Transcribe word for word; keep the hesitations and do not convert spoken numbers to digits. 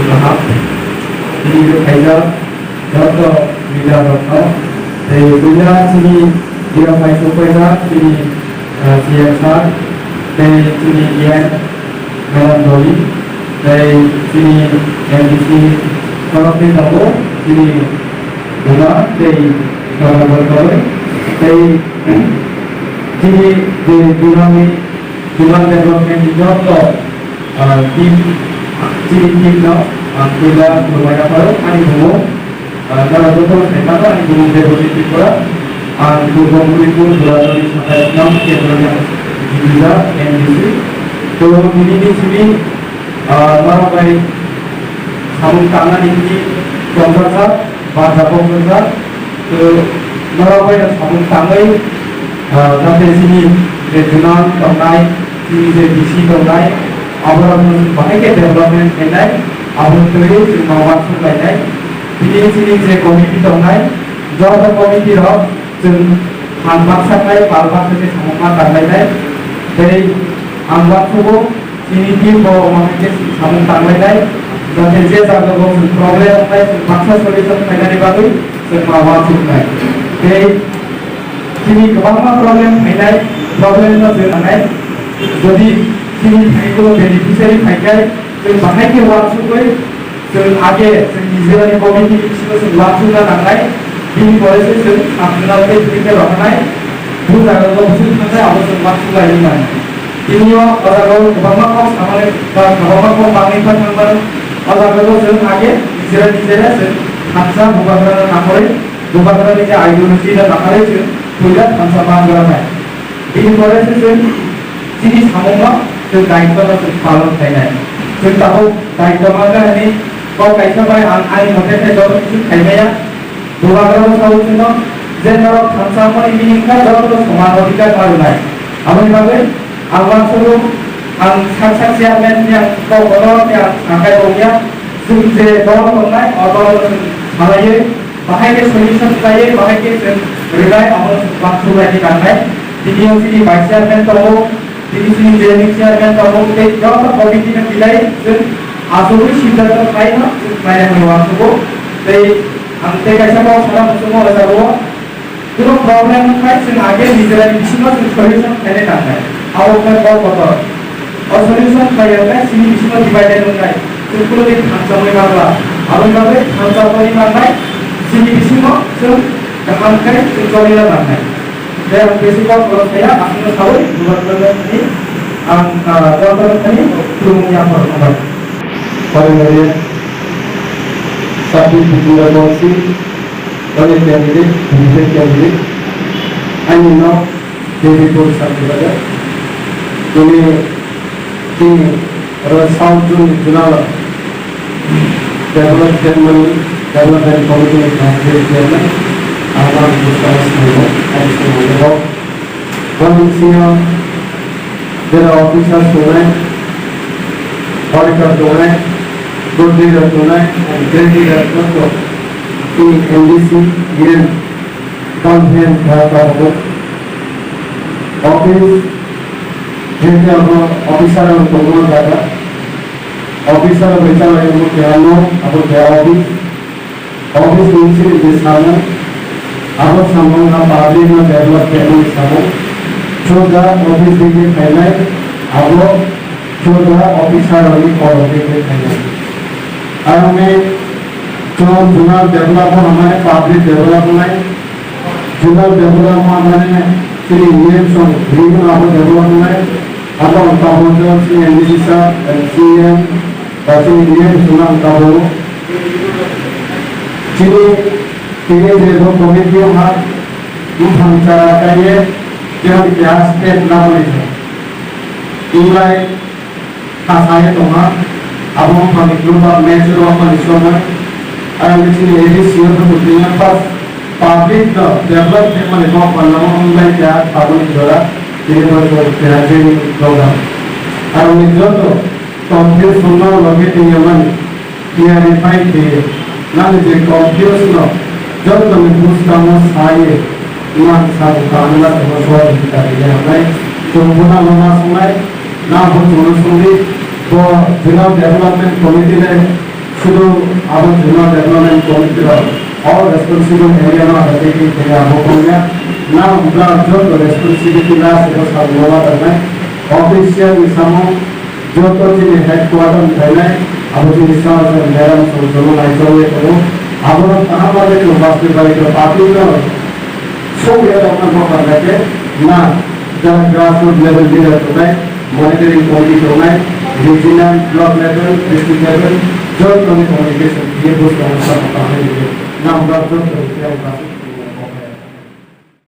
Kaham. Tini khaijak joto leader rokno. Tei puila chini leader bai sokpaijak chini, ah, C M sir, tei chini E M Madam Dolly, tei chini M D C khoroknwi tongo, chini Duna tei Dona Borkoroi, tei chini je Dunani, Duna development ni joto, ah, team, chini team no ang puila khulumui yapharo, ani bumung, ah, nara joto no sai mano, ani bumung Debojit Tripura, ang Purbo Manipur Duladori Sakai Snam Kendro ni Jibija M D C. To tini ni simi, ah, norok bai samung tangnani hwnwi tongjakjak, barjak tongjak. To norok bai no samung tangwi, ah, jate chini je Dunang tongnai, chini je D C tongnai, aborok no chwng bahai khe development khainai, abo twi chwng no uansuk lainai. Tini chini je committee tongnai, joto committee rok chwng phan baksa khai pal baksa khe samung ma tanglai nai. Tei ang uansugo chini team bo omo hai khe samung tanglai nai. Jate je jaga bo chwng problem wngnai chwng baksa solution khainani bagwi chwng ma uansuk nai. Tei chini kwbangma problem phainai, problem no chwng nanai. Jodi chini phaiko beneficiary phaikhai chwng bahai khe uansugwi Chwng age chwng Israelni committee ni bisingo chwng uansukna nangnai, bini pore se chwng national tei political rohornai, bo jaga o bwswk thangnai abo chwng uansuk lainai mano. Tini o jaga o kwbangma kok samani ba kwbangma kok bangwi kha thangmano, o jaga o chwng age Israel ni jera chwng thansa Bubagrano nangkhe, Bubagrani je ideology no nangkhe chwng puila thansa mangra nai. Bini pore se chwng chini samungno chwng daitwno chwng palon khainai. Chwng tabuk daitw mangkha hwnwi kok kaisa bai ang ani mote khe joto kisu khaimaya. Bubagrabo sao chwngno je norok thansa wngmani bini wngkha jotono soman odhikar ma rwnai. Aboni bagwi ang uansukgo ang sak sak chairman ni ang kok kotor khe ang sakai rwya. Chwng je dol tongnai o dolno chwng salaiwi Bahai khe solution khlaiwi, bahai khe chwng rwnai, abo chwng uansuk laini nangnai. Tini o chini vice chairman tongo, tini chini J M chairman tongo, tei joto committee no tilai chwng achugwi siddhanto khlaino chwng khlaina hwnwi uansugo. Tei ang tei kaisa kok sana muchungo o jaga o. Kunu problem wngkha chwng age nijera ni bisingo chwng solution khlaina nangnai. Abo wngkha kok kotor. O solution khlai ya khe chini bisingo divided wngnai, chwng kulugwi thansa wngwi manla. Aboni bagwi thansa wngwi mannai, chini bisingo chwng kaham khe chwng choli ya nangnai. Tei ang besi kok khorok saya, aswkno saui bubagrano thani ang, ah, bubagrano thani khulumung yaphar khabai. Honorary Sabhi Bipinda Bongsi, only candidate, independent candidate, ani nok Devi Bongsi Sabhi Bajar. Ini Chini oro South Zone ni Junalo Development, Development Committee ni Vice Chairman, ang ang buskang swngo, ang swngo. Boni bisingo jera officer tongnai, auditor tongnai, good leader tongnai, and great leader joto chini M D C, E M, Conference kha tabuk. Office, jekhe abo officer rok tongma jaga. Officer rok bai chalai abo keha nok, abo keha office. Office ni simi je samung, abo samung ha public no develop khaimani samung. Chuda office digi khainai, abo chuda officer rok ni kol digi khainai. Aroni chwng zonal develop o hamani public develop nai. Zonal development mane chini name song region abo develop wngnai. Abo ang tabuk chini M D C sir, M C M, ba chini name song ang tabuk. Chini tini je bo committee ha buphang chara kaiye, jemon keha step lamani. Inglai Kha saye tongma, abo wngkha ni global major wngmani somoi. Ang chini A D C o tongmani first public no develop khaimani kok panna wngmani kha taboni jora, tini bo keha training program. Ang ni joto confuse wngma logi tongmani, clarify khe, nang je confuse no joto ni bwskango saye, Imam Sabu Kahana Tengwa Sohor Hita Tengwa Hamnai, Chumbu Nangma Songnai, Nangbu Chumbu Songdi, Bo Zonal Development Committee le, Sudu abo Zonal Development Committee rok o responsible area no identify khe abo kongya. Nang bwkha joto responsibility la sebo salmo wajaknai. Official ni samung joto chini headquarter ni phainai abo chini sir sir madam song song naichomwi tongo. Abono kaham bagwi chwng basti bai public no songya rokno bokar bai khe na jara grassroots level leader tongnai, monitoring committee tongnai, regional, block level, district level, joto ni communication khe buskang sa kaham nang bwkha joto ni